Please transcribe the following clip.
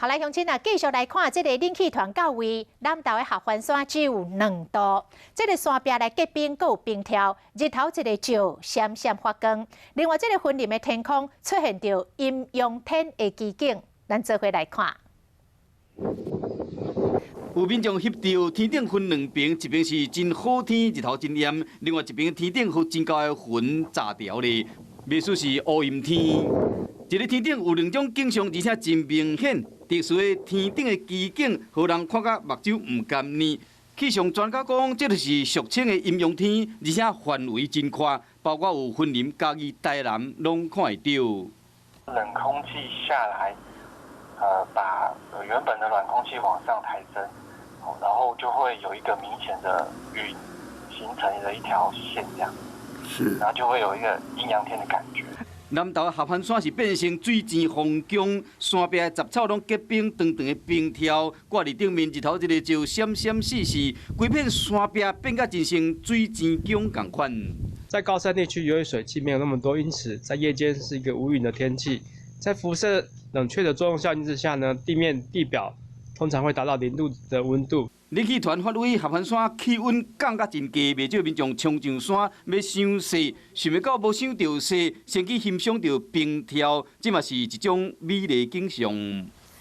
好來，鄉親啊，繼續來看這个冷氣團到位，南投的合歡山只有2度，這个山壁來結冰，閣有冰柱，日頭一个照，閃閃發光。另外，這个雲林的天空出現著陰陽天的奇景，咱做伙來看。有民眾翕著天頂分兩爿，一邊是真好天，日頭真艷；另外一邊天頂予真厚的雲罩牢咧，袂輸是烏陰天。一个天頂有兩種景象，而且真明顯。特殊的天頂的奇景，予人看甲目睭毋甘願。氣象專家講，這就是俗稱的陰陽天，而且範圍真寬，包括有雲林、嘉義、台南，攏看會著。冷空氣下來，把原本的暖空氣往上抬升，然後就會有一個明顯的雲形成了一條線，這樣，然後就會有一個陰陽天的感覺。南投合歡山是變成水晶皇宮，山壁的雜草攏結冰，長長的冰柱掛佇頂面，日頭一个照，閃閃爍爍，規片山壁變甲真像水晶宮仝款。在高山地區，由於水汽沒有那麼多，因此在夜間是一個無雲的天氣。在輻射冷卻的作用效應之下呢，地面地表通常會達到0度的溫度。冷氣團發威，合歡山氣溫降甲真低，袂少民眾衝上山欲賞雪，想袂到無賞著雪，先去欣賞著冰柱，這嘛是一種美麗景象。